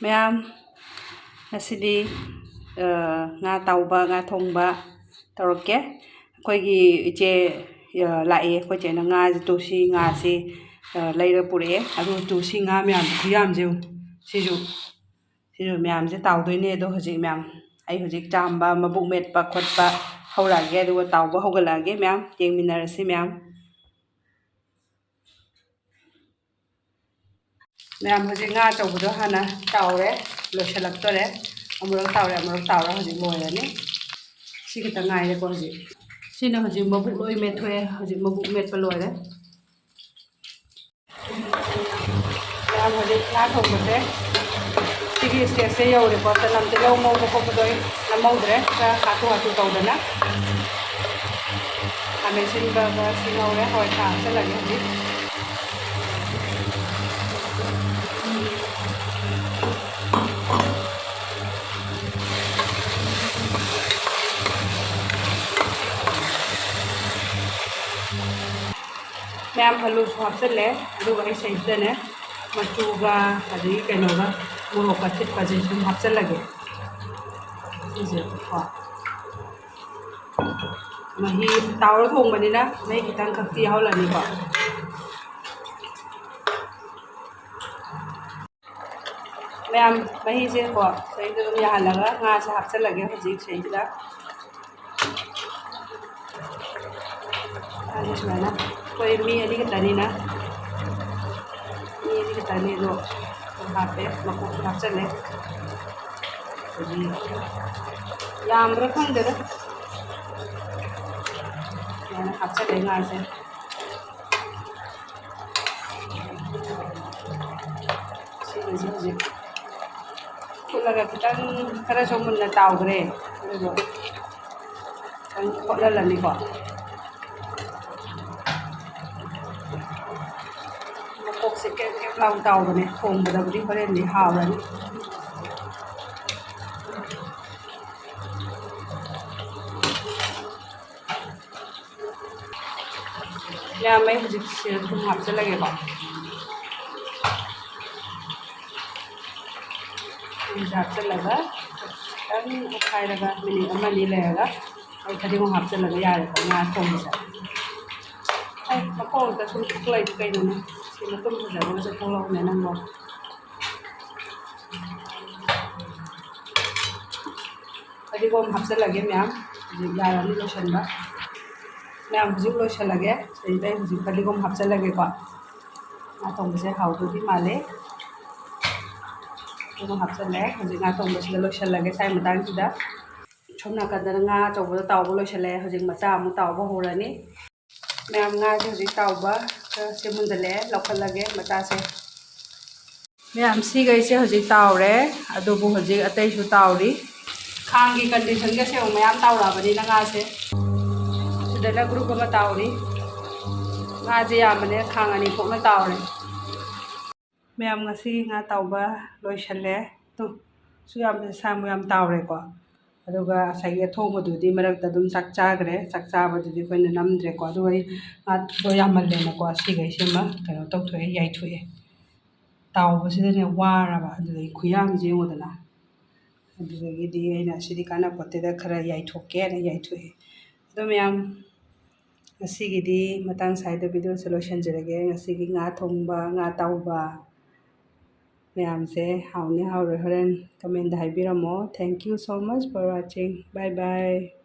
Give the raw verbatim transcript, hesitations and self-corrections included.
ꯃꯌꯥꯝ, ꯉꯁꯤꯗꯤ, ꯑ, ꯉꯥ ꯇꯥꯎꯕ, ꯉꯥ ꯊꯣꯡꯕ ꯇꯧꯔꯛꯀꯦ꯫ ꯑꯩꯈꯣꯏꯒꯤ ꯏꯆꯦ, ꯑ, ꯂꯥꯛꯑꯦ꯫ ꯑꯩꯈꯣꯏ ꯆꯦꯅ ꯉꯥꯁꯦ, ꯇꯨꯜꯁꯤ ꯉꯥꯁꯤ, ꯑ, ꯂꯩꯔ ꯄꯨꯔꯛꯑꯦ꯫ ꯑꯗꯨ ꯇꯨꯜꯁꯤ ꯉꯥ ꯃꯌꯥꯝ ꯈꯨꯌꯥꯝꯁꯦ ꯌꯦꯡꯉꯨ꯫ ꯁꯤꯁꯨ, ꯁꯤꯁꯨ ꯃꯌꯥꯝꯁꯦ ꯇꯥꯎꯗꯣꯏꯅꯦ꯫ ꯑꯗꯣ ꯍꯧꯖꯤꯛ ꯃꯌꯥꯝ, ꯑꯩ ꯍꯧꯖꯤꯛ ꯆꯥꯝꯕ, ꯃꯕꯨꯛ ꯃꯦꯠꯄ ꯈꯣꯠꯄ ꯍꯧꯔꯛꯑꯒꯦ, ꯑꯗꯨꯒ ꯇꯥꯎꯕ ꯍꯧꯒꯠꯂꯛꯑꯒꯦ꯫ ꯃꯌꯥꯝ ꯌꯦꯡꯃꯤꯟꯅꯔꯁꯤ ꯃꯌꯥꯝ꯫ ꯃꯌꯥꯝ, ꯍꯧꯖꯤꯛ ꯉꯥ ꯑꯆꯧꯕꯗꯣ ꯍꯥꯟꯅ ꯇꯥꯎꯔꯦ, ꯂꯣꯏꯁꯤꯜꯂꯛꯇꯣꯔꯦ꯫ ꯑꯃꯨꯔꯛ ꯇꯥꯎꯔꯦ, ꯑꯃꯨꯔꯛ ꯇꯥꯎꯔꯦ, ꯍꯧꯖꯤꯛ ꯂꯣꯏꯔꯅꯤ꯫ ꯁꯤ ꯈꯛꯇ ꯉꯥꯏꯔꯦꯀꯣ ꯍꯧꯖꯤꯛ꯫ ꯁꯤꯅ ꯍꯧꯖꯤꯛ ꯃꯕꯨꯛ ꯂꯣꯏ ꯃꯦꯠꯊꯣꯛꯑꯦ, ꯍꯧꯖꯤꯛ ꯃꯕꯨꯛ ꯃꯦꯠꯄ ꯂꯣꯏꯔꯦ꯫ ꯃꯌꯥꯝ, ꯍꯧꯖꯤꯛ ꯉꯥ ꯊꯣꯡꯕꯁꯦ ꯁꯤꯒꯤ stageꯁꯦ ꯌꯧꯔꯦꯀꯣ꯫ ꯆꯅꯝ ꯇꯤꯜꯍꯧ ꯉꯧꯕ ꯈꯣꯠꯄꯗꯣ ꯑꯩ ꯅꯝꯍꯧꯗ꯭ꯔꯦ, ꯈꯔ ꯍꯥꯊꯨ ꯍꯥꯊꯨ ꯇꯧꯗꯅ꯫ ꯈꯥꯃꯦꯟ ꯑꯁꯤꯟꯕꯒ ꯁꯤ ꯉꯧꯔꯦ, ꯍꯋꯥꯏ ꯊ꯭ꯔꯥꯛ ꯍꯥꯞꯆꯜꯂꯒꯦ ꯍꯧꯖꯤꯛ꯫ ꯃꯌꯥꯝ, ꯑꯂꯨꯁꯨ ꯍꯥꯞꯆꯜꯂꯦ, ꯑꯗꯨꯒ ꯑꯩ ꯁꯤꯗꯩꯁꯤꯗꯅꯦ ꯃꯆꯨꯒ ꯑꯗꯒꯤ ꯀꯩꯅꯣꯒ ꯃꯣꯔꯣꯛ ꯑꯊꯤꯠꯄꯁꯦ ꯁꯨꯝ ꯍꯥꯞꯆꯜꯂꯒꯦ꯫ ꯁꯤꯁꯦ ꯀꯣ꯫ ꯃꯍꯤ ꯇꯥꯎꯔ ꯊꯣꯡꯕꯅꯤꯅ ꯃꯍꯤ ꯈꯤꯇꯪ ꯈꯛꯇꯤ ꯌꯥꯎꯍꯜꯂꯅꯤꯀꯣ꯫ ꯃꯌꯥꯝ, ꯃꯍꯤꯁꯦꯀꯣ ꯁꯤꯗꯩꯗ ꯑꯗꯨꯝ ꯌꯥꯍꯜꯂꯒ ꯉꯥꯁꯦ ꯍꯥꯞꯆꯜꯂꯒꯦ ꯍꯧꯖꯤꯛ ꯁꯤꯗꯩꯁꯤꯗ꯫ ꯉꯥꯁꯦ ꯁꯨꯃꯥꯏꯅ, ꯑꯩꯈꯣꯏ ꯃꯤ ꯑꯅꯤ ꯈꯛꯇꯅꯤꯅ, ꯃꯤ ꯑꯅꯤ ꯈꯛꯇꯅꯤ ꯑꯗꯣ ꯑꯗꯨꯝ ꯍꯥꯞꯄꯦ, ꯃꯀꯣꯛꯁꯨ ꯍꯥꯞꯆꯜꯂꯦ꯫ ꯑꯗꯒꯤ ꯌꯥꯝꯕ꯭ꯔꯥ ꯈꯪꯗꯦꯗ, ꯁꯨꯃꯥꯏꯅ ꯍꯥꯞꯆꯜꯂꯦ ꯉꯥꯁꯦ꯫ ꯁꯤꯒꯤꯁꯦ ꯍꯧꯖꯤꯛ ꯐꯨꯠꯂꯒ ꯈꯤꯇꯪ ꯈꯔꯁꯨ ꯃꯨꯟꯅ ꯇꯥꯎꯈ꯭ꯔꯦ, ꯑꯗꯨꯗꯣ ꯈꯤꯇꯪ ꯐꯨꯠꯍꯜꯂꯅꯤꯀꯣ꯫ ꯃꯀꯣꯛꯁꯦ ꯀꯦꯝ ꯀꯦꯝ ꯂꯥꯎ ꯇꯥꯎꯕꯅꯦ, ꯊꯣꯡꯕꯗꯕꯨꯗꯤ ꯍꯣꯔꯦꯟꯗꯤ ꯍꯥꯎꯔꯅꯤ꯫ ꯃꯌꯥꯝ, ꯑꯩ ꯍꯧꯖꯤꯛ ꯁꯤꯗ ꯊꯨꯝ ꯍꯥꯞꯆꯜꯂꯒꯦꯀꯣ꯫ ꯁꯤꯁꯦ ꯍꯥꯞꯆꯤꯜꯂꯒ ꯈꯤꯇꯪ ꯑꯣꯠꯈꯥꯏꯔꯒ ꯃꯤꯅꯤꯠ ꯑꯃ ꯑꯅꯤ ꯂꯩꯔꯒ ꯑꯩ ꯐꯗꯤꯒꯣꯝ ꯍꯥꯞꯆꯤꯜꯂꯒ ꯌꯥꯔꯦꯀꯣ ꯉꯥ ꯊꯣꯡꯕꯁꯦ꯫ ꯑꯩ ꯃꯈꯣꯡꯗ ꯁꯨꯝ ꯊꯣꯛꯂꯛꯏꯁꯦ ꯀꯩꯅꯣꯅꯦ? ꯁꯤ ꯃꯇꯨꯝ ꯐꯖꯕꯒꯁꯦ ꯊꯣꯛꯂꯛꯎꯅꯦ ꯅꯪꯕꯣ꯫ ꯐꯗꯤꯒꯣꯝ ꯍꯥꯞꯆꯤꯜꯂꯒꯦ ꯃꯌꯥꯝ꯫ ꯍꯧꯖꯤꯛ ꯌꯥꯔꯅꯤ ꯂꯣꯏꯁꯤꯟꯕ꯫ ꯃꯌꯥꯝ ꯍꯧꯖꯤꯛ ꯂꯣꯏꯁꯤꯜꯂꯒꯦ꯫ ꯁꯤꯗꯩꯗ ꯑꯩ ꯍꯧꯖꯤꯛ ꯐꯗꯤꯒꯣꯝ ꯍꯥꯞꯆꯤꯜꯂꯒꯦꯀꯣ꯫ ꯉꯥ ꯊꯣꯡꯕꯁꯦ ꯍꯥꯎꯗꯣꯏꯗꯤ ꯃꯥꯜꯂꯦ꯫ ꯐꯗꯤꯒꯣꯝ ꯍꯥꯞꯆꯤꯜꯂꯦ꯫ ꯍꯧꯖꯤꯛ ꯉꯥ ꯊꯣꯡꯕꯁꯤꯗ ꯂꯣꯏꯁꯤꯜꯂꯒꯦ ꯁ꯭ꯋꯥꯏ ꯃꯇꯥꯡꯁꯤꯗ꯫ ꯁꯣꯝ ꯅꯥꯀꯟꯗꯅ ꯉꯥ ꯑꯆꯧꯕꯗ ꯇꯥꯎꯕ ꯂꯣꯏꯁꯤꯜꯂꯦ꯫ ꯍꯧꯖꯤꯛ ꯃꯆꯥ ꯑꯃꯨꯛ ꯇꯥꯎꯕ ꯍꯧꯔꯅꯤ꯫ ꯃꯌꯥꯝ ꯉꯥꯁꯦ ꯍꯧꯖꯤꯛ ꯇꯥꯎꯕ ꯈꯔ ꯁꯦꯝ ꯃꯨꯟꯖꯜꯂꯛꯑꯦ, ꯂꯧꯈꯠꯂꯒꯦ ꯃꯆꯥꯁꯦ꯫ ꯃꯌꯥꯝ ꯁꯤꯈꯩꯁꯦ ꯍꯧꯖꯤꯛ ꯇꯥꯎꯔꯦ, ꯑꯗꯨꯕꯨ ꯍꯧꯖꯤꯛ ꯑꯇꯩꯁꯨ ꯇꯥꯎꯔꯤ꯫ ꯈꯥꯡꯒꯤ ꯀꯟꯗꯤꯁꯟꯒꯁꯦ ꯑꯃꯨꯛ ꯃꯌꯥꯝ ꯇꯥꯎꯔꯛꯑꯕꯅꯤꯅ ꯉꯥꯁꯦ꯫ ꯁꯤꯗꯅ ꯒ꯭ꯔꯨꯞ ꯑꯃ ꯇꯥꯎꯔꯤ꯫ ꯉꯥꯁꯦ ꯌꯥꯝꯕꯅꯦ, ꯈꯥꯡ ꯑꯅꯤ ꯊꯣꯛꯅ ꯇꯥꯎꯔꯦ꯫ ꯃꯌꯥꯝ ꯉꯁꯤꯒꯤ ꯉꯥ ꯇꯥꯎꯕ ꯂꯣꯏꯁꯜꯂꯦ꯫ ꯇꯨ, ꯁꯨ ꯌꯥꯝ ꯁꯥꯡꯕ ꯌꯥꯝ ꯇꯥꯎꯔꯦꯀꯣ꯫ ꯑꯗꯨꯒ ꯉꯁꯥꯏꯒꯤ ꯑꯊꯣꯡꯕꯗꯨꯗꯤ ꯃꯔꯛꯇ ꯑꯗꯨꯝ ꯆꯥꯛ ꯆꯥꯈ꯭ꯔꯦ꯫ ꯆꯥꯛ ꯆꯥꯕꯗꯨꯗꯤ ꯑꯩꯈꯣꯏꯅ ꯅꯝꯗ꯭ꯔꯦꯀꯣ꯫ ꯑꯗꯨꯒ ꯑꯩ ꯉꯥꯗꯣ ꯌꯥꯝꯃꯜꯂꯦꯅꯀꯣ, ꯁꯤꯈꯩꯁꯤꯃ ꯀꯩꯅꯣ ꯇꯧꯊꯣꯛꯑꯦ, ꯌꯥꯏꯊꯣꯛꯑꯦ꯫ ꯇꯥꯎꯕꯁꯤꯗꯅꯦ ꯋꯥꯔꯕ, ꯑꯗꯨꯗꯒꯤ ꯈꯨꯌꯥꯝꯁꯦ ꯌꯦꯡꯉꯨꯗꯅ꯫ ꯑꯗꯨꯗꯒꯤꯗꯤ ꯑꯩꯅ ꯁꯤꯗꯤ ꯀꯥꯟꯅꯄꯣꯠꯇꯦꯗ, ꯈꯔ ꯌꯥꯏꯊꯣꯛꯀꯦꯅ ꯌꯥꯏꯊꯣꯛꯑꯦ꯫ ꯑꯗꯣ ꯃꯌꯥꯝ, ꯉꯁꯤꯒꯤꯗꯤ ꯃꯇꯥꯡ ꯁ꯭ꯋꯥꯏꯗ ꯚꯤꯗꯤꯑꯣꯁꯦ ꯂꯣꯏꯁꯤꯟꯖꯔꯒꯦ꯫ ꯉꯁꯤꯒꯤ ꯉꯥ ꯊꯣꯡꯕ, ꯉꯥ ꯇꯥꯎꯕ ꯃꯌꯥꯝꯁꯦ ꯍꯥꯎꯅꯤ ꯍꯥꯎꯔꯣꯏ ꯍꯣꯔꯦꯟ command ꯍꯥꯏꯕꯤꯔꯝꯃꯣ꯫ Thank you so much for watching. Bye bye.